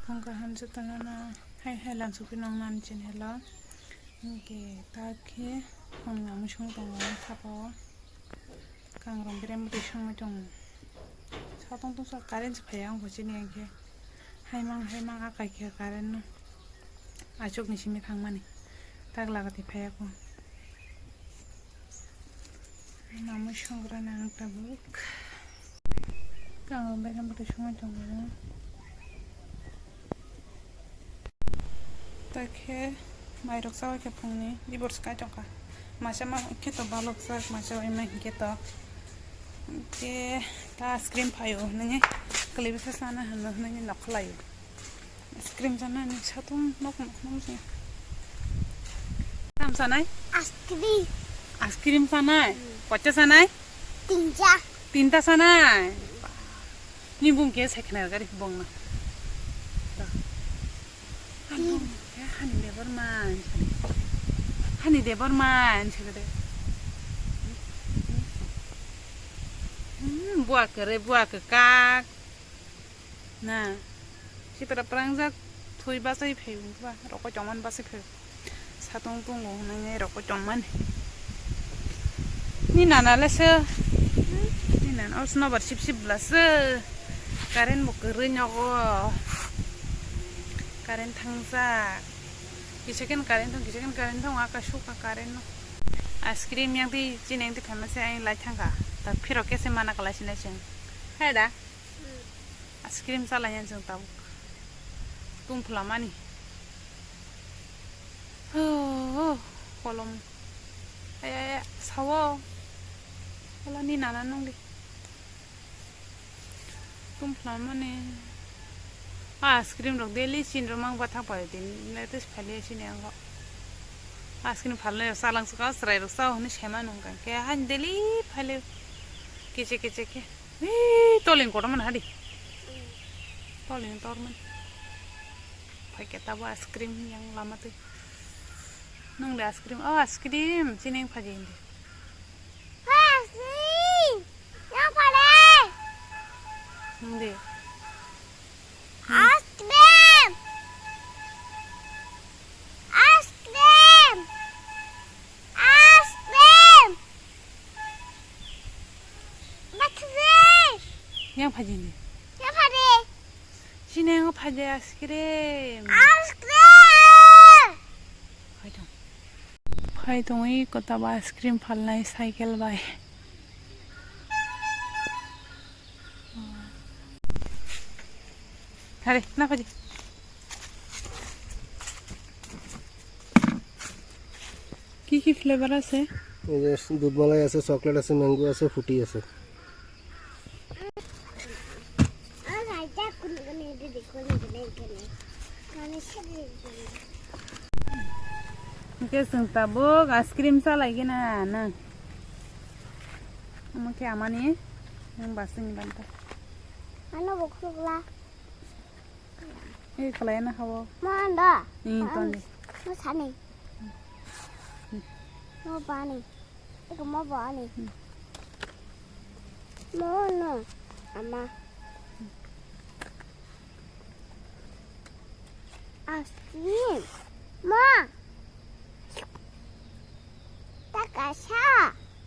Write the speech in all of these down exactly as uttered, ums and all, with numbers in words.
Ang kaham jotono no hai hai lamsok phi nong nani chini helo. Hingke ta khe ang namu song tongo thapa o. Kangrong berem bwtwi songwi tongo. Satong tongsa current se phaiya wngkha chini hwnkhe. Haimang haimang akai khe current no. Achuk ni simi thangmani. Tak lagati phaiya ko. Namu songra nang tabuk. Kangrong berem bwtwi songwi tongo. Ta khe mairok chawi khe phungni dibor swkai tongkha. Masa ma khe to balok jak, masa bai ma hinkhe to. Khe ta ice cream phaio hwnwi kwlwi bwsa sana hwnwi hwnwi nokhlaio. Ice cream sana ni satung nok nok nok se. Tam sanai? Ice cream. Ice cream sanai? Hmm. Kocha sanai? Tinja. Tinta sanai? Ni bung ke sekna gari bong na. Ani bung ke hani debor man. Hani debor man, sagade. Hmm, buak kere, buak kak. Na, sipra prangjak thwi bachai phai wngkha, rokoi tongmani bachai phai. Satung tungo hwnwi rokoi tongmani. Ni nana le se, ni nana os nobar sip sip bla se. Current bo kwrwi nogo. Current thangjak. Kisa khe current thang, kisa khe current thang, aka suka current no. Ice cream yang twi chini yang twi phaima se ai lai thangkha. Ta phirok khe se mana kwlai sinai chwng. Hai da? Ice cream chalai ya chwng tabuk. Tum phwlamani. Oh, oh, kolom. Ay, ay, ay, sawo. Kolani nana nungdi. Tum phwlamani. Ah, ice cream rok daily sin rok mang bathang pai din. Latest phali sini ang. Ice cream phalne salang saka serai rok sao hwnwi sema nung kang. Ke han daily phali. Kiche kiche ke. Hei, tolin kotormani hadi. Tolin tormani. Phai khe tabo ice cream yang lama twi. Nung le ice cream. Oh, ice cream. Chini phaji hindi. Ice cream. Yang pare. Hindi. Ice cream. Ice cream. Ice cream. Battery. Yang phaji ni. Yang phaji. Sini yang phaji ice cream. Ice cream. Hai dong. Hai dong, i kota ba ice cream phalnai cycle bai. Hari, na phaji. কি কি ফ্লেভাৰ আছে? এই যে দুধ মলাই আছে, চকলেট আছে, মেংগো আছে, ফ্ৰুটি আছে। Hingke chwng tabuk ice cream chalaigina nang. Omo khe amani, nang basing banta. Ano bo khulukla. Ei, khlai na hawo. Mo ando. Ni ton de. Mo sani. Mo bani. Eko mo bani. Mo no. Ama. Ice cream. Ma. Takasa.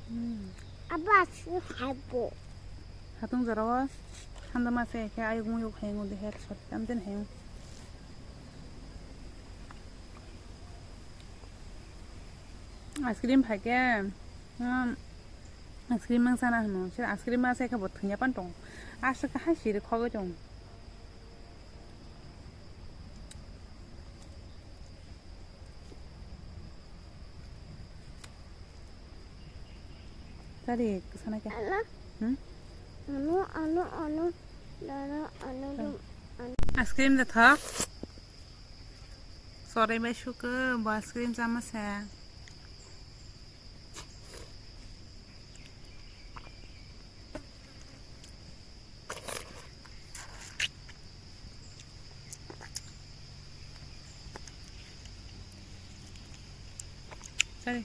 Hmm. Aba si haibo. Hatung jora o thanda mase khe ayuk muyuk hayung de her sot tam den hayung. Ice cream phai khe, um, ice cream mang sana hwno. Sir ice cream mang sa khe bo thwngya pan tong. Aswk hai siri khogwi tong. Tadi kesana kya? Ano? Hmm? Ano, ano, ano, ano, ano, ano, ano. Ice cream de thok. Sore bai suka, bo ice cream sama sa. Sorry.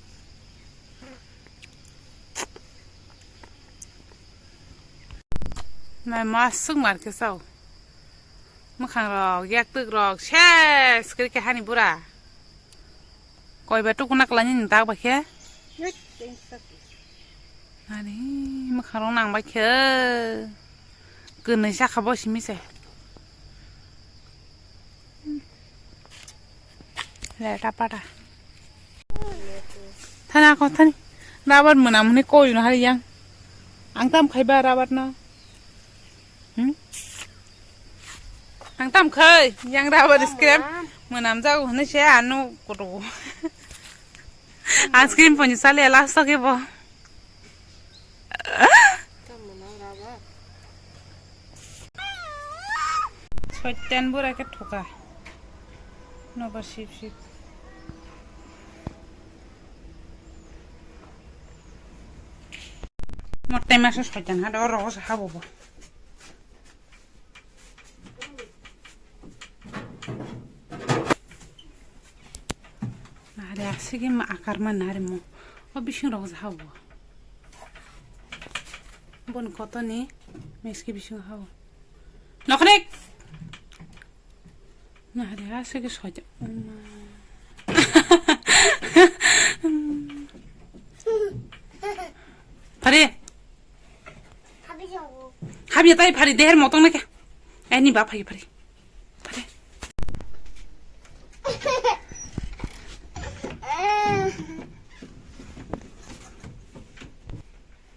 Nai masuk marke sao. Mwkhang rok, yak twk rok, ses kri khe hani bura. Koi ba tukuna kwlai ni tak ba khe? Ani mwkhang rok nang bai khe. Kwnwi sakha bo simi se. Leta pata. Thana ko thani. Rabar mwnam hwnwi koi no hari yang. Ang tam khai ba rabar no. Hmm? Ang tam khai yang rabar scrap. Mwnam jago hwnwi se ano koto. Ice cream ponyo sale last ke bo. Soitan bura ke thoka. Nobar sip sip. Motai masa soitan ha do rogo sa habo bo. Nare asigi ma akar ma nare mo. O bising rok ja hao. Bon kotoni meski bising hao. Noknik. Nare asigi soja. Oma. Pare. Habya tai phari deher motong na kya? Ani ba phai phari. Phari.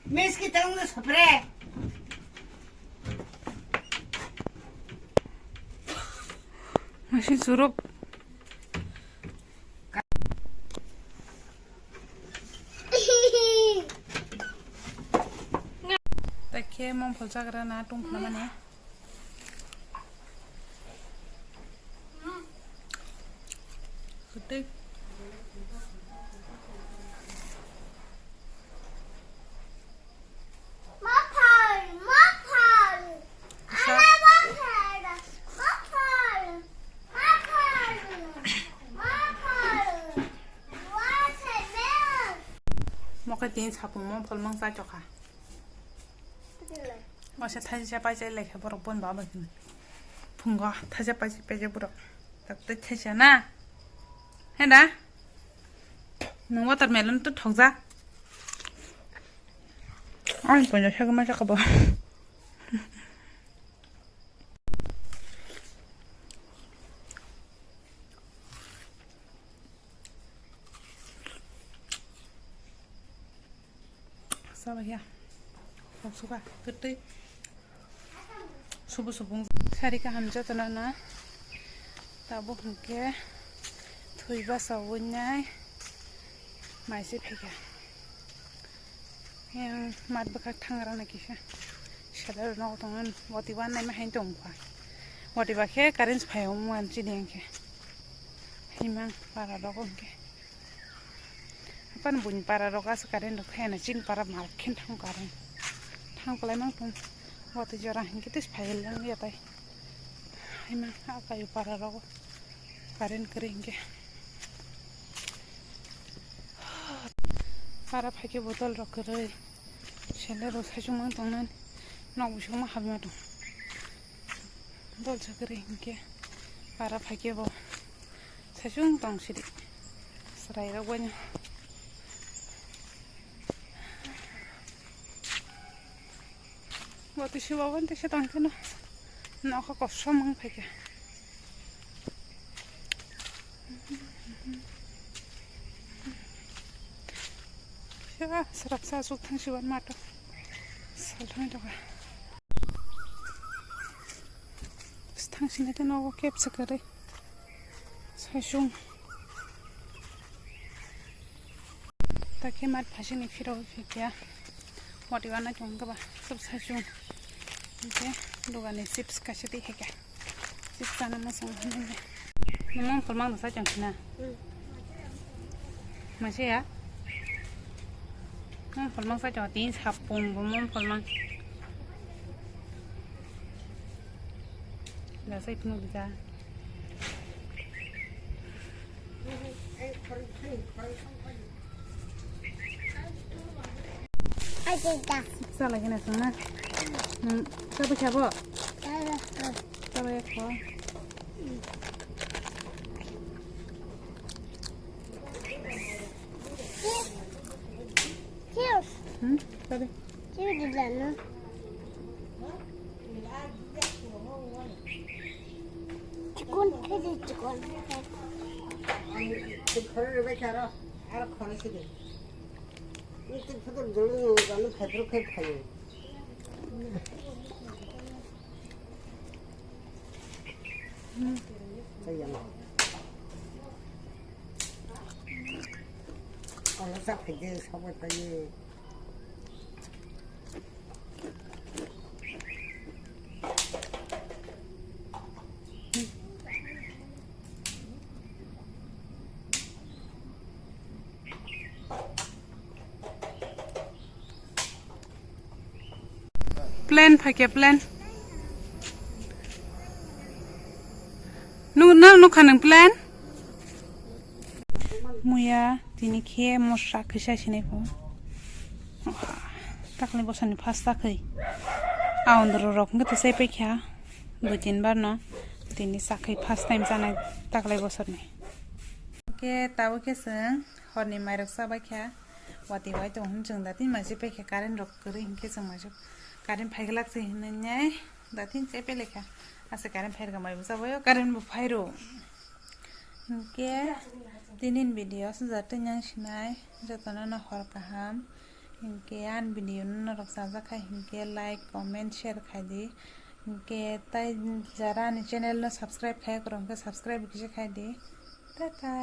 Meski tang na sapre. Masih surup. Tei khe mom phol chagra na tong phla mani. Kwtwi. Maphal, maphal. Kisa. Ala maphal, maphal, maphal, maphal. Watermelon. Mo khe tini sapung mom phol mang cha chokha. Watermelon. Waisa thaisa pai chai lai khe borok bon ba bai khwna. Phungo thaisa pai chai pai borok. Tak tei thaisa na. He da? Nwng watermelon to thokja. Ani ponjo sagwi masa kabo. Sabaya. Kok suka, kwtwi. Subu subung. Sari kaham jotono na. Tabuk hwnkhe thwi basa winai maise phaikha. Yang mat bwkhak thangra na kisa. Sala rok nogo tongo, wati wan naima hain tongkha. Wati ba khe current phai omo wan chini yang khe. Himang para rok hwnkhe. Apan buini para rok aswk current rok phai na chini para mal khe thang current. Thang kwlai mang tong. Wati jora hwnkhe tis phai lang ya tai. Himang akayo para rok. Current kwrwi hinkhe. Para phaikhe botol rok kwrwi. Sendal rok saichung mang tongnani. Nok bisingo ma habima tong. Botol sa kwrwi hinkhe. Para phaikhe bo saichung tong sidi. Chwrai rok baino. Bo twi se bo, bo twi se tong khe no. Nokha kosom wng phaikha. Srapsa aswk thang sibar mato. Sal thangwi tongkha. Thang sini tei nogo kebsa kwrwi. Saichung. Ta khe mat phasini phiro phikya. Wati wana chong kaba sub saichung. Hinkhe dogani chips kaisa twi khaikha. Chips chana mwsang hwnwi. Nwng mom phol mang da saichung khna? Hmm. Mase ya? Mom phol mang saichung, tin sapung bo mom phol mang. Da sai phunuk da. Chala khe na chwng na. Nwng chabai sabo? Chabai ya kho. Cheers. Hmm? Sorry. Cheers, Dilana. Chikon, khe de chikon. Chikon re bai karo, aro khone se de. Ni tik photo jolo ni gano phai phro khai khai. Sayang. Kalau sak kerja sama kaya. Plan phaikhe plan. Nung, nang nukha nung plan? Muya tini khe mosra kisa sinai pho. Takle bosani first takhai. Aondro rok nge to sai paikha. Dui tin bar no. Tini sakhai first time sanai takle bosorni. Ke tabo ke seng horni mairok sabai kha. Wati wai tong hwn chwng da tin maji paikha current rok kwrwi hinkhe chwng maji current phaiglak se hinwi nai da tin chai pailai kha. Ase current phairwkha mai bwsa baio current bo phairo. Hinkhe tinin video se jatwi nang sinai jotono no hor kaham. Hinkhe ani video no norok chajak kha hinkhe like comment share khai di. Hinkhe tai jara ani channel no subscribe khai kwrwng khe subscribe kisa khai di. Tata.